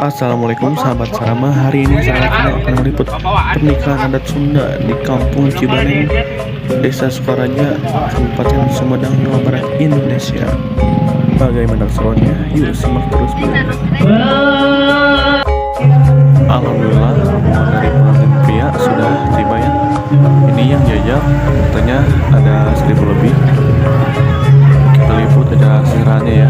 Assalamualaikum sahabat Sarama. Hari ini saya akan meliput pernikahan adat Sunda di Kampung Cibareng, Desa Sukaraja, Kabupaten Sumedang, Jawa Barat, Indonesia. Bagaimana keseruannya? Yuk simak terus videonya. Alhamdulillah, rombongan dari pengantin pria sudah tiba ya. Ini yang jajak, katanya ada 1000 lebih. Kita liput acara seserahannya ya.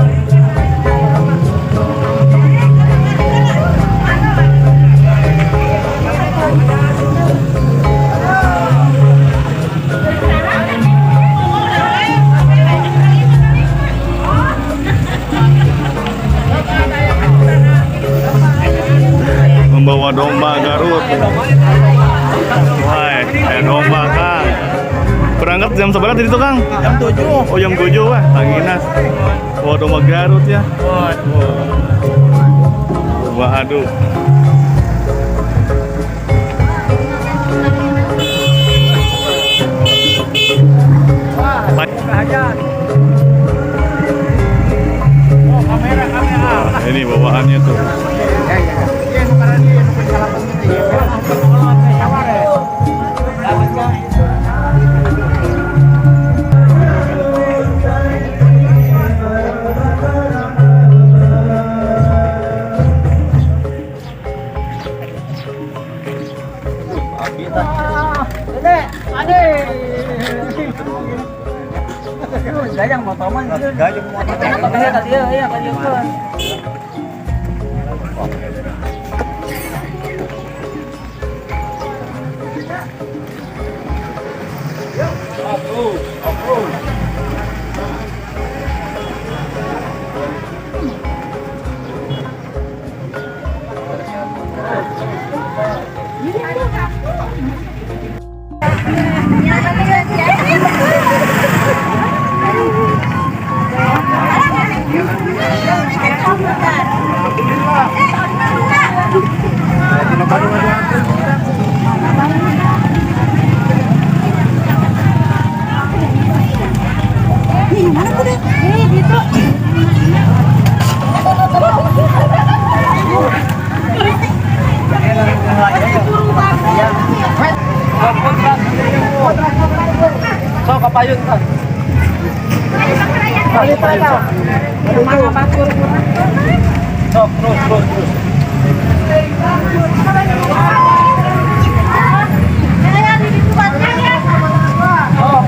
Membawa domba Garut. Wah, domba Kang. Berangkat jam seberapa tadi tuh Kang? Jam 7. Oh jam 7 wah, Tanginas. Wah, domba Garut ya. Wah. Domba adu. Wah, hajat. Oh, kamera, kamera. Wah, ini bawaannya tuh. Ya, ya, ya. Iya, nukaran dia, nukaran salapan gitu ya. Gayang mau paman. Gayang mau paman. Iya, iya, So, kapayun ka. So, terus, terus, terus. Oh,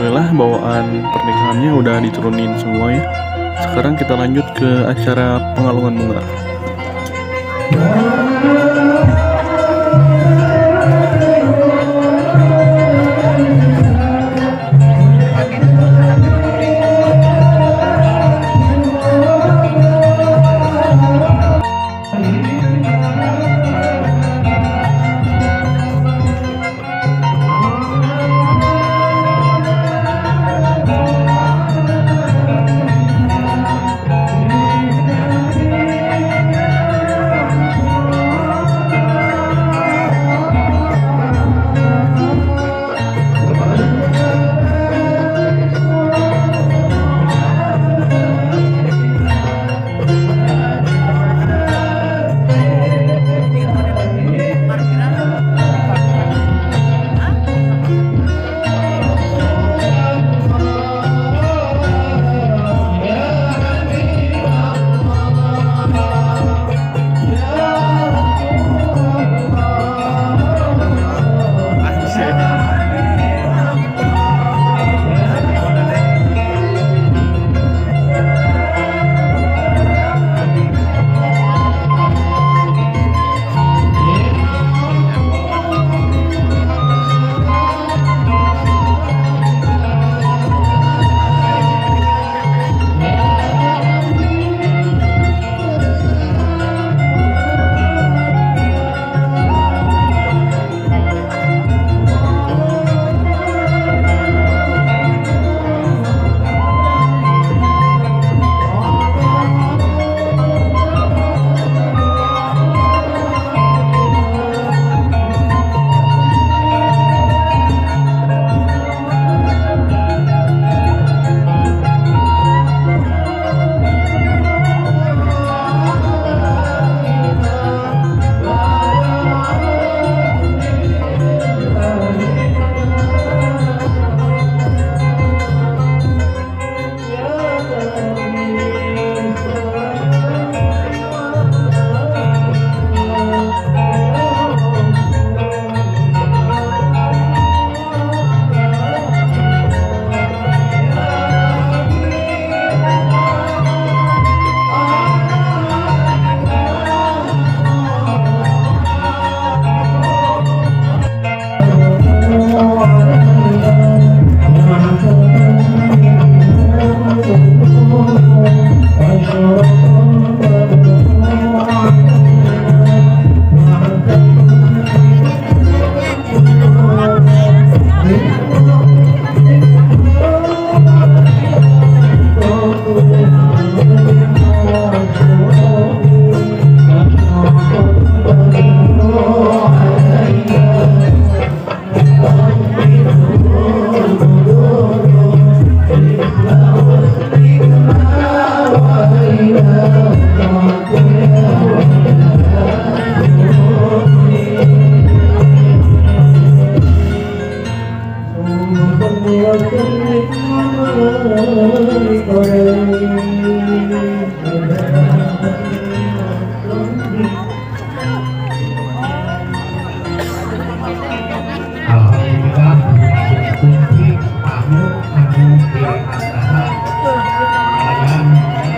Alhamdulillah bawaan pernikahannya udah diturunin semua ya. Sekarang kita lanjut ke acara pengalungan bunga. Alhamdulillah kunci tamu anu di antara kalian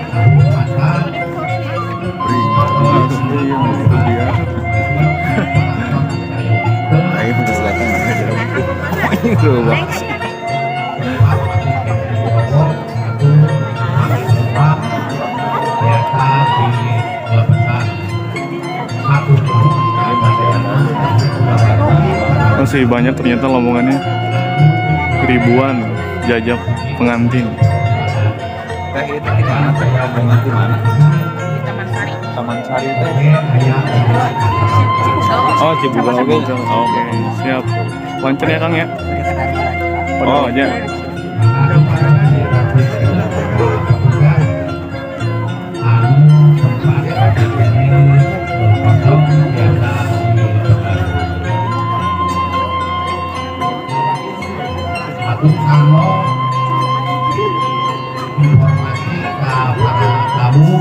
kabupaten. Ayo ke selatan. Ini loh. Masih banyak ternyata rombongannya, ribuan jajak pengantin. Teh itu di mana teh rombongan di mana? Taman Sari. Taman Sari teh. Oh, Cibugel oke. Oke, siap. Lancar ya Kang ya. Oh, aja. Kalau informasi ke para tamu,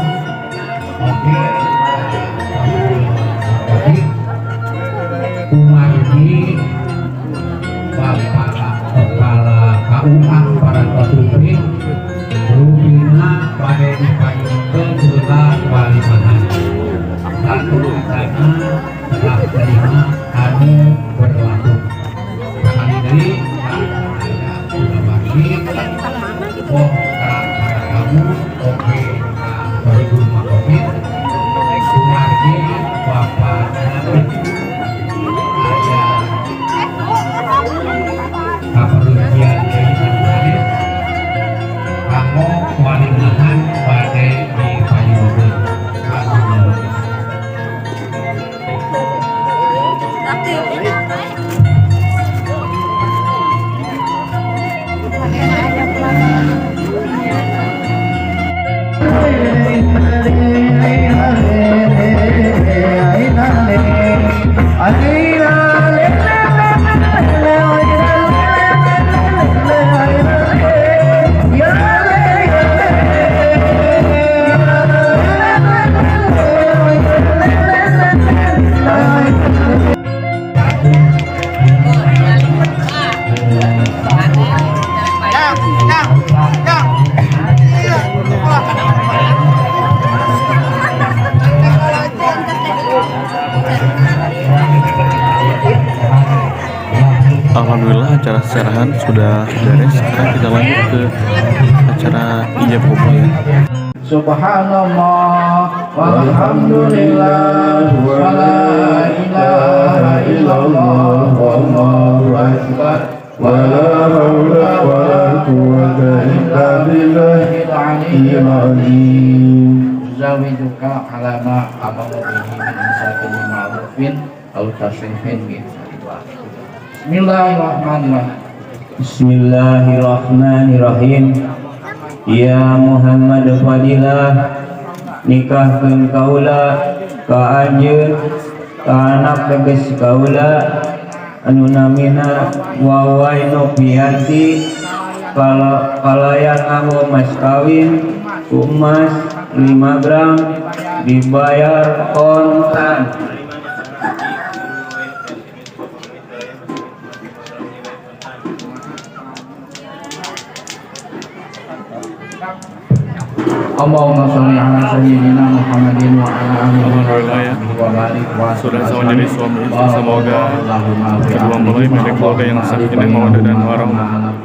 oke, jadi kumargi Bapak Kepala KUA Acara seserahan sudah beres, sekarang kita lanjut ke acara ijab kabul ya. Subhanallah walhamdulillah wala ilaha illallah wallahu akbar wala haula wala quwwata illa billahil aliyyil azim. Uzawijuka ala ma amara bihi min imsakin ma'rufin aw tasrifin bi. Bismillahirrahmanirrahim. Bismillahirrahmanirrahim. Ya Muhammad Fadilah, nikahkeun kaula ka anjeun ka anak teges kaula anu namina Wawai Nopianti kalayan nganggo mas kawin emas 5 gram dibayar kontan. Allahumma sholli ala sayyidina Muhammadin wa ala alihi Alhamdulillah ya. wa barik wa Sudah sama jadi suami istri, semoga kedua mempelai milik keluarga yang sakinah, mawaddah dan warahmah.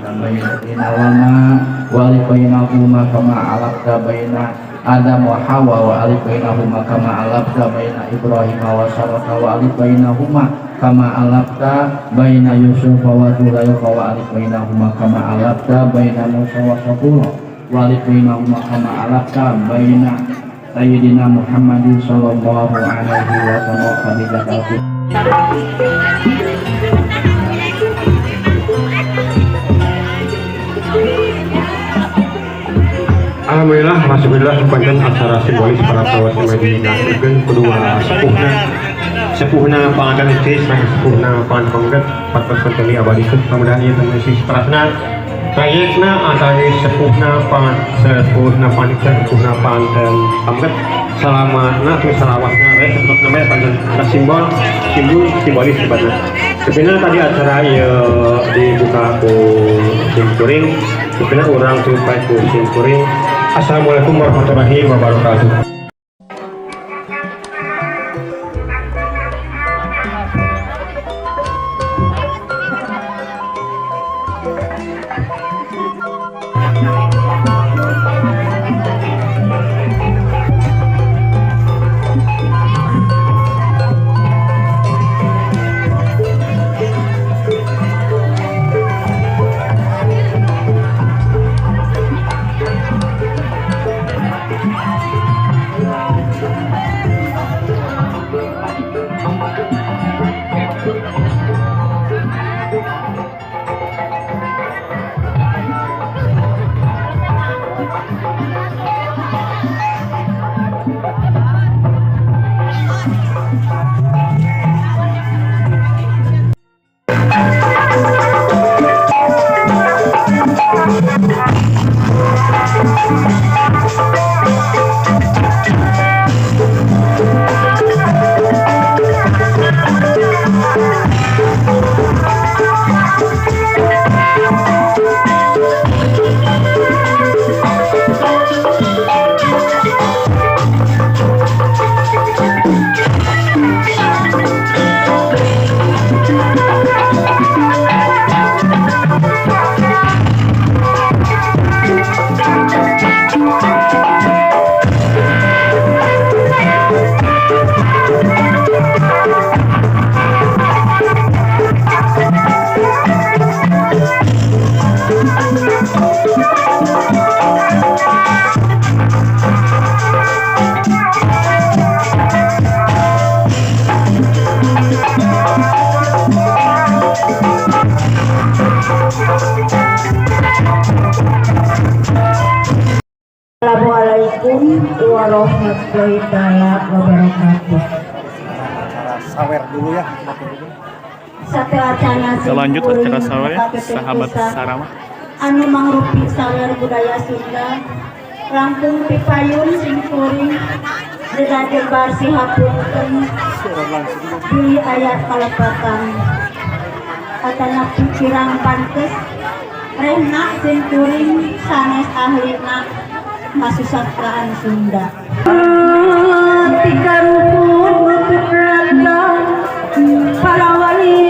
Wa alif bainahuma kama alafta baina Adam wa Hawa wa alif bainahuma kama alafta baina Ibrahim wa Sarah wa alif bainahuma kama alafta baina Yusuf wa Zulaikha wa alif bainahuma kama alafta baina Musa wa Safura wa alif bainahuma kama alafta baina Sayyidina Muhammadin sallallahu alaihi wasallam. Khadijah. Alhamdulillah, Rasulullah panjang acara simbolis para tawas Madinah kedua sepuhna sepuhna panganten istri sareng sepuhna panganten pangkat patos kami abadikeun. Mudah-mudahan ieu teh sih parasna trayekna antara sepuhna pan sepuhna panganten sepuhna panganten pangkat salamana atau salawatna we untuk namanya panjang simbol simbol simbolis sifatna. Sebenarnya tadi acara ieu dibuka ku simkuring, sebenarnya urang tupai ku simkuring. Assalamualaikum warahmatullahi wabarakatuh. Assalamualaikum warahmatullahi taala wabarakatuh. Sawer dulu ya. Sateuacana Kita lanjut acara sawer ya, sahabat Sarama. Anu mangrupi sawer budaya Sunda langkung pipayun simkuring lila jembar sihapunten bilih aya kalepatan atanapi kirang pantes rehna simkuring sanes ahlina kasusastraan Sunda. Tika rukun rukun para wali.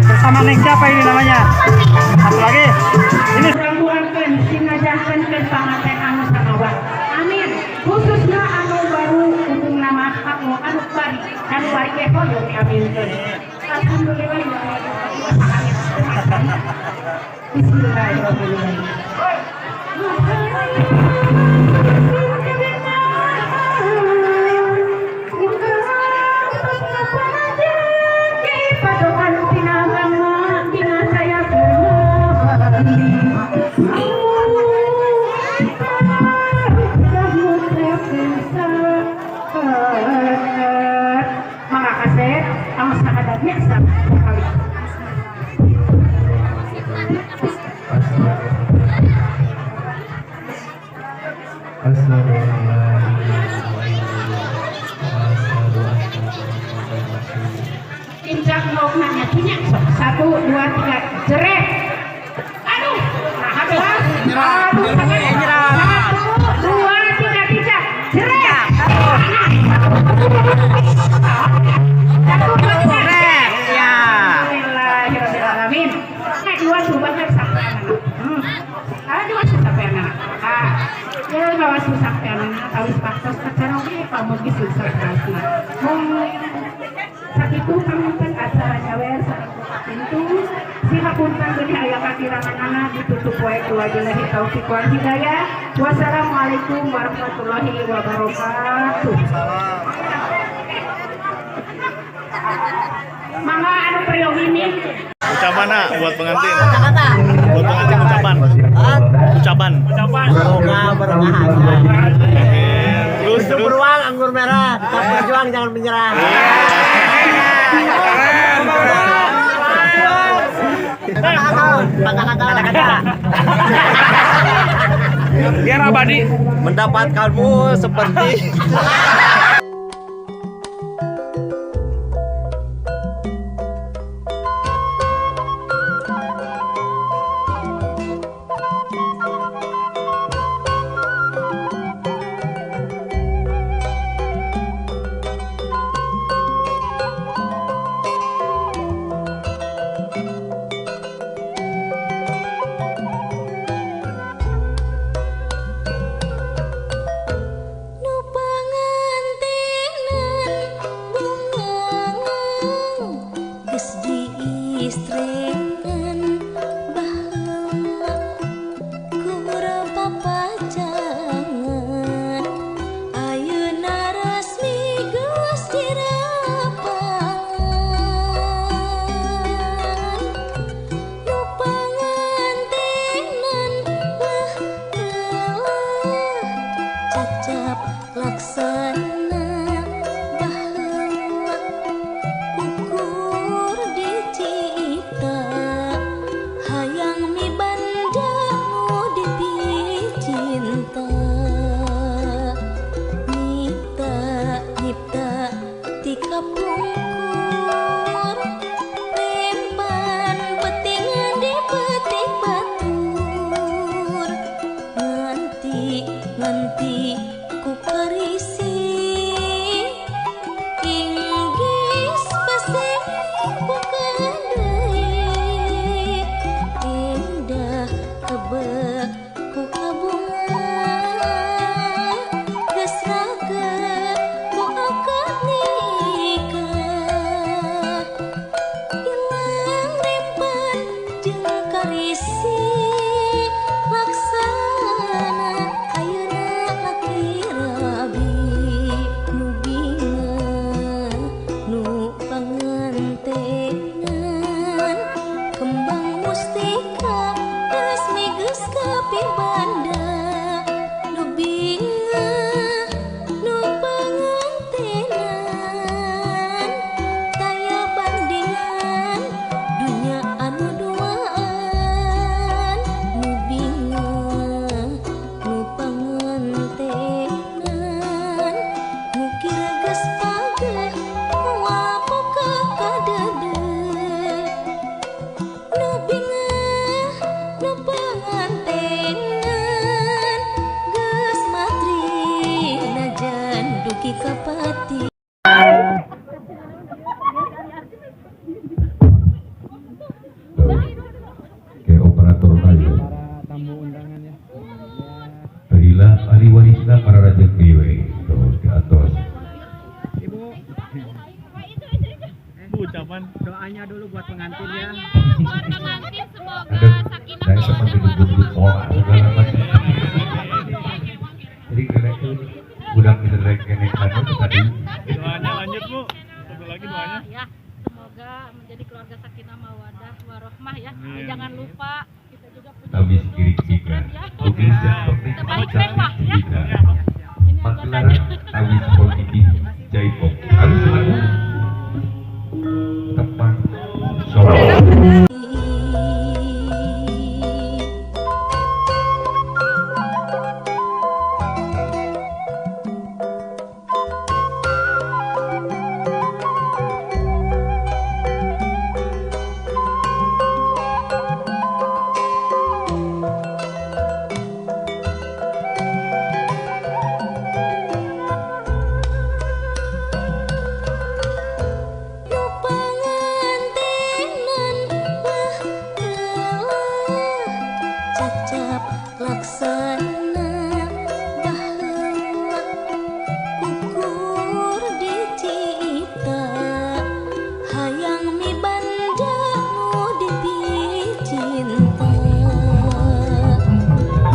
Bersama Neng siapa ini namanya? Satu lagi. Ini Amin. Khususnya anu baru hukum nama anu anu bari anu bari kepo yo diaminkeun. Alhamdulillah ya Allah. Bismillahirrahmanirrahim. Incak mau nanya punya sok 1 2 3 jeret. Aduh, nah aduh, aduh, 1 2 3 3 jeret. 1 2 3 jeret. Ya. Bismillahirrahmanirrahim. Nek dua subah sampai anak. Ada dua sampai anak. Ah, ya bawa susah sampai anak. Tawis paktos acara oge pamugi susah kasna. Sakitu pangunten acara nyawer sareng buka pintu. Sihapunten benih aya kakiranganana ditutup wae ku wabillahi taufiq wal hidayah. Wassalamualaikum warahmatullahi wabarakatuh. Mangga anu peryogi nih. Ucapan nak buat pengantin. Buat pengantin ucapan. Ucapan. Ucapan. Semoga berkah. Terus terus. Beruang anggur merah, tetap berjuang jangan menyerah. Kata-kata. Biar abadi mendapatkanmu seperti Nu pengantin nganti ku karisi inggis pasek bukan deui indah kebek ku kabunga geus raket ku akad nikah ilang rempan jeung karisi laksana ayeuna laki rabi nu bingah nu pangantenan kembang mustika resmi geus kapibanda nu bingah nu pangantenan taya bandingan dunya anu duaan nu bingah nu pangantenan mukir geus pageh moal boga kadeudeuk nu bingah nu pangantenan geus matri najan duki kapati. Ke operator aja. Tamu undangannya. Terila ahli warisna para raja kiwe tuh di atas. Ibu. Bu, ucapan Doanya dulu buat pengantin ya. Buat pengantin semoga Ada sakinah saya sempat mawaddah duduk warahmah. pola segala macam. Jadi kira itu udah kita kene anu tadi. Doanya lanjut, Bu. Satu lagi doanya. Ya, semoga menjadi keluarga sakinah mawaddah warohmah ya. Amin. Jangan lupa kita juga punya Habis gunung kiri tiga. syukran ya. Lukis jantung Terbaik mewah ya. tiga. Ini Pagelaran anggotanya. awis politik Jaipong. Awis lagu tepang Solo. Nu pangantenan baheula cacap laksana baheula ukur dicipta hayang mibanda nu dipicinta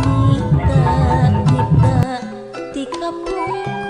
nita nita ti kapungkur.